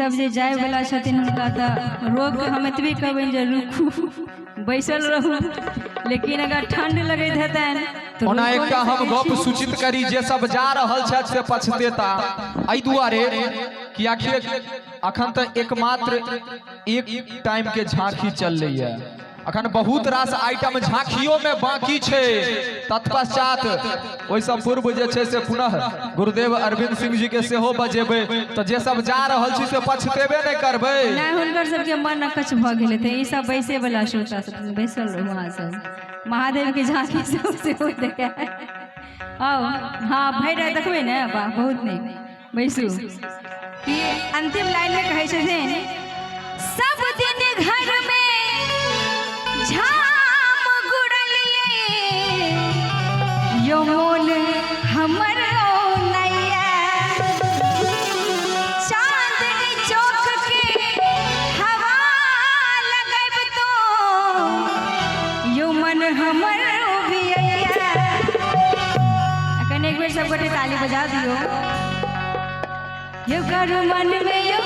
सब जे जाय वाला छथिन हुनका तऽ रोक के हम एतबे कहबनि जे रुकू, बैसल रहू। लेकिन अगर ठंड लगैत हेतनि तऽ ओना रुको एकटा नहि हम सकै गप छी। सूचित करी, जे सब जा रहल छथि से पछतेता एहि दुआरे कि आखिर अखन तऽ एकमात्र एक टाइम के झांकी चललैया, अखन बहुत रास आइटम झांकियो में बाकी छै। तत्पश्चात ओहिसँ पूर्व जे छै से पुनः गुरुदेव अरविंद सिंह जी के सेहो बजेबै, तऽ जे सब जा रहल छी से पछतेबे नहि करबै। नहि, हुनकर सबके मन अकछ भऽ गेल हेतै। ई सब बैसे वाला श्रोता सब, बैसल रहू अहाँ सब। महादेव के झांकी सब सेहो देखा आउ। हाँ, भरि राति देखबै ने। वाह, बहुत नीक। बैसू। कि अंतिम लाइन में कहै छथिन, सब दिन घर में झाम गुड़लिए यो मोन हमर नैया, चांदनी चौक के हवा लगब तो यो मन हमर भी अइया। अखन एक बेर सब गोटे ताली बजा दियो। यो करू मन में यो,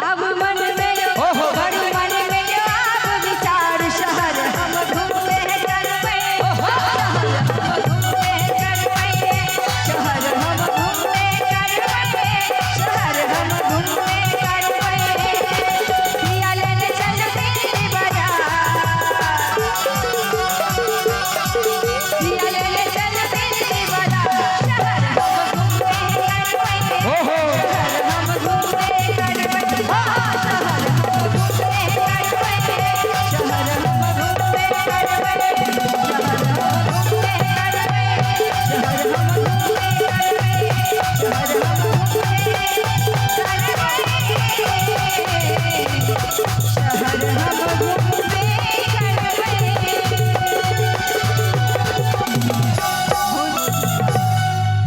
अब मन में यो। ओहो।